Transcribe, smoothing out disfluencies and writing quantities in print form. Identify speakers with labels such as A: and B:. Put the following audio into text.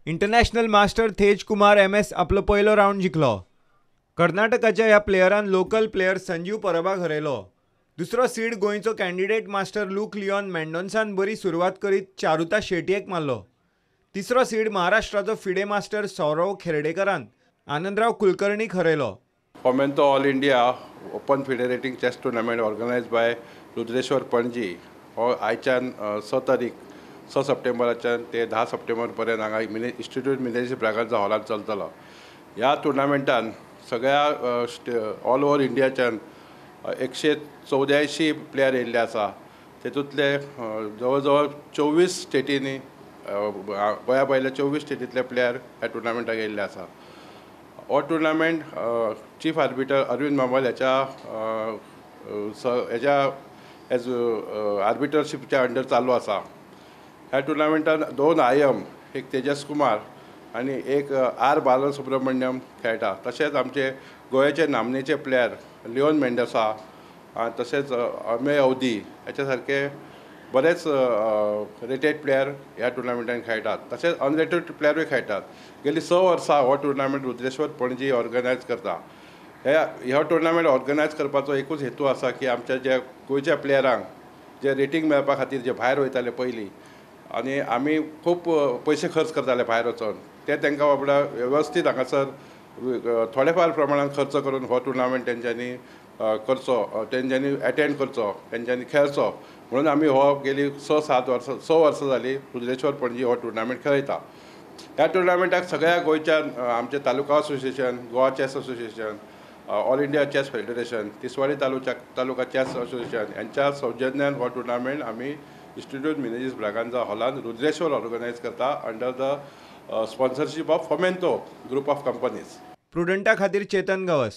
A: International master Tej Kumar MS आपलो पयलो round जिखलो. कर्नाटकाच्या ह्या प्लेयरान लोकल प्लेयर संजीव परबाक हरयलो. दुसरो सीड गोंयचो कॅन्डिडेट मास्टर लूक लिओन मेंडोन्सान बरी सुरवात करीत चारुता शेटयेक मारलो. तिसरो सीड महाराष्ट्राचो फिडे मास्टर सौरव खेर्डेकरान आनंदराव कुलकर्णीक हरयलो.
B: Fomento all India open FIDE rating chess tournament organise by Rudreshwar Panaji हो आयच्यान 6 तारीख 6 सप्टेंबराच्यान ते 10 सप्टेंबर पर्यंत हांगा इन्स्टिट्यूट मिनेझीस ब्रागांझा हॉलांत चलतलो. ह्या टुर्नामेंटान सगळ्या ऑल ओवर इंडियाच्यान 184 प्लेयर येयल्ले आसा. तेतूंतले जवळ जवळ 24 स्टेटींनी गोंया भायल्या 24 स्टेटींतले प्लेयर ह्या टुर्नामेंटाक येयल्ले आसा. हो टुर्नामेंट चीफ आर्बिटर अरविंद मामल ह्याच्या ह्याच्या एज आर्बिटरशिपच्या अंडर चालू आसा. ह्या टुर्नामेंटान 2 IM, एक तेजस कुमार आनी एक R Balasubramaniam खेळटा. तशेंच आमचे गोंयचे नामनेचे प्लेयर लिओन मेंडोसा तशेंच अमेय अवधी ह्याच्या सारके बरेच रेटेड प्लेयर ह्या टुर्नामेंटान खेळटात. तशेंच अनरेटेड प्लेयरूय खेळटात. गेली 6 वर्सां हो टुर्नामेंट रुद्रेश्वर पणजी ऑर्गनायज करता. ह्या टुर्नामेंट ऑर्गनायज करपाचो एकूच हेतू आसा की आमच्या ज्या गोंयच्या प्लेयरांक जे रेटींग मेळपा खातीर जे भायर वयताले पयलीं आनी आमी खूब पयशे खर्च करताले भायर वचोन, ते तांकां बाबडा वेवस्थीत हांगासर थोडे फार प्रमाणान खर्च करून हो टुर्नामेंट तेंच्यांनी करचो, तेंच्यांनी एटेंड करचो, तेंच्यांनी खेळचो म्हणून आमी हो गेली 6-7 वर्सां 6 वर्सां जाली रुद्रेश्वर पणजी हो टुर्नामेंट खेळयता. ह्या टुर्नामेंटाक सगळ्या गोंयच्या आमचे taluka association, Goa chess association, all India chess federation, Tiswadi taluka chess association यांच्या सौजन्यान हो टुर्नामेंट आमी इन्स्टिट्यूट मिनेझीस ब्रागांझा हॉलान रुद्रेश्वर ऑर्गनायज करता under the sponsorship of Fomento group of companies.
A: प्रुडंटा खातीर चेतन गवस.